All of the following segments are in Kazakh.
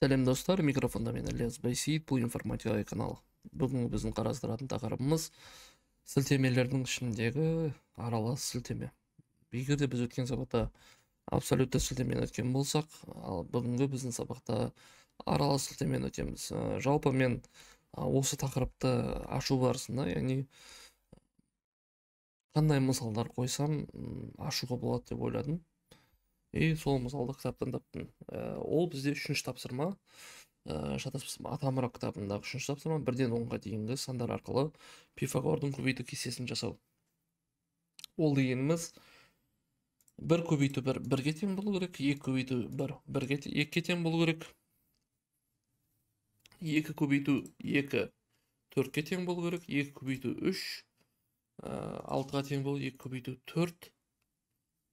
Сәлем достар, микрофонда мен Ілияс Байсейіт, бұл информатика каналы. Бүгінгі біздің қарастыратын тақырыбымыз сілтемелердің ішіндегі аралас сілтеме. Егер де біз өткен сабақта абсолютті сілтемені өткен болсақ, ал бүгінгі біздің сабақта аралас сілтемені өтеміз. Жалпы мен осы тақырыпты ашу барысында, яғни қандай мысалдар қойсам ашуға болады деп ойладым. И сол мысалды кітаптан таптым. Ол бізде үшінші тапсырма, шатаспасам, Атамұра кітабындағы үшінші тапсырма, 1-ден 10-ға дейінгі сандар арқылы Пифагордың көбейту кестесін жасау. Ол дегеніміз 1 көбейту 1 1-ге тең болу керек, 2 көбейту 1 1-ге 2-ге тең болу керек, 2 көбейту 2 4-ке тең болу керек, 2 көбейту 3 6-ға тең болу, 2 көбейту 4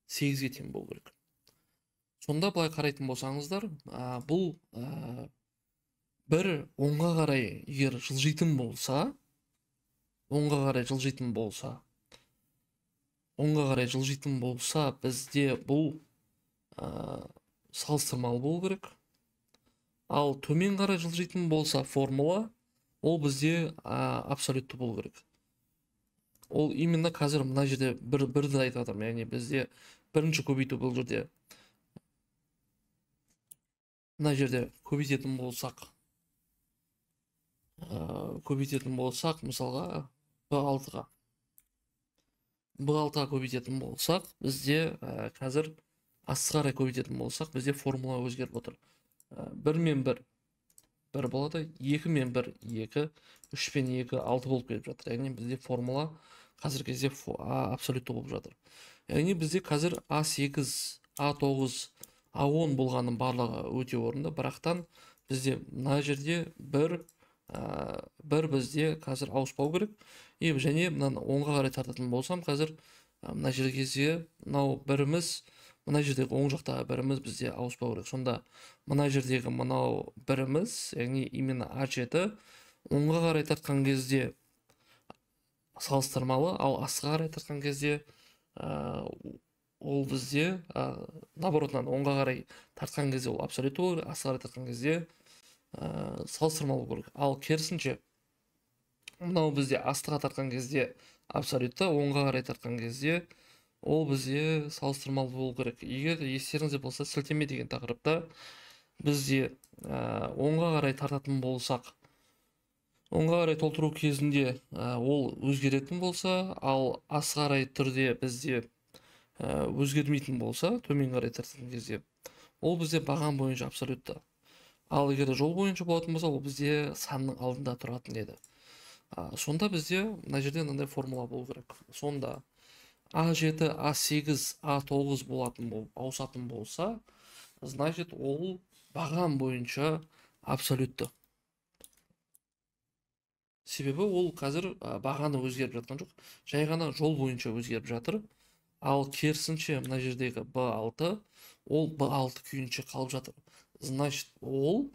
8-ге тең болу керек. Сонда былай қарайтын болсаңыздар, бұл бір оңға қарай егер жылжитын болса, оңға қарай жылжитын болса, оңға қарай жылжитын болса, бізде бұл салыстырмалы болу керек. Ал төмен қарай жылжитын болса формула, ол бізде абсолютті болу керек. Ол именно қазір мына жерде бірді айтып жатырмын, яғни бізде бірінші көбейту бұл жерде мына жерде көбейтетін болсақ, мысалға B6-ға. B6-ға көбейтетін болсақ, бізде қазір астыға қарай көбейтетін болсақ, бізде формула өзгеріп отыр. 1 мен 1 1 болады, 2 мен 1 2, 3 пен 2 6 болып келіп жатыр. Яғни бізде формула қазіргі кезде абсолютті болып жатыр. Яғни бізде қазір А8, А9, А10 болғанның барлығы өте орынды, бірақтан бізде мына жерде бір бізде қазір ауыспау керек. И және мынаны оңға қарай тартатын болсам, қазір мына жерге кезде мынау біріміз, мына жердегі оң жақтағы біріміз бізде ауыспау керек. Сонда мына жердегі мынау біріміз, яғни именно А7 оңға қарай тартқан кезде салыстырмалы, ал астыға қарай тартқан кезде ол бізде наоборот, оңға қарай тартқан кезде ол абсолютті болу керек, астыға қарай тартқан кезде салыстырмалы болу керек. Ал керісінше мынау бізде астыға тартқан кезде абсолютті, оңға қарай тартқан кезде ол бізде салыстырмалы болу керек. Егер естеріңізде болса, сілтеме деген тақырыпта бізде оңға қарай тартатын болсақ, оңға қарай толтыру кезінде ол өзгеретін болса, ал астыға қарай түрде бізде өзгермейтін болса, төмен қарай тартқан кезде ол бізде баған бойынша абсолютті. Ал егер жол бойынша болатын болса, ол бізде санның алдында тұратын еді. Сонда бізде мына жерде мынандай формула болу керек. Сонда А7, А8, А9 болатын болып ауысатын болса, значит ол баған бойынша абсолютті. Себебі ол қазір бағаны өзгеріп жатқан жоқ, жай ғана жол бойынша өзгеріп жатыр. Ал керісінше мына жердегі B6, ол B6 күйінше қалып жатыр. Значит, ол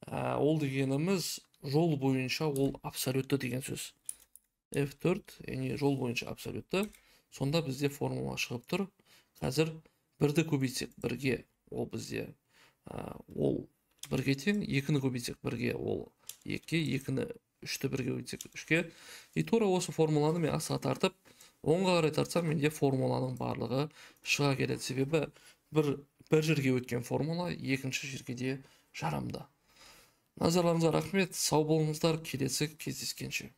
дегеніміз жол бойынша ол абсолютті деген сөз. F4, яғни жол бойынша абсолютті. Сонда бізде формула шығып тұр. Қазір 1-ді көбейтсек 1-ге, ол бізде ол 1-ге тең, 2-ні көбейтсек 1-ге, ол 2-ге, 2-ні 3-ті 1-ге көбейтсек 3-ге. И тура осы формуланы мен астыға тартып, оңға қарай тартсам, менде формуланың барлығы шыға келеді. Себебі бір жерге өткен формула екінші жерге де жарамды. Назарларыңызға рахмет, сау болыңыздар, келесі кездескенше.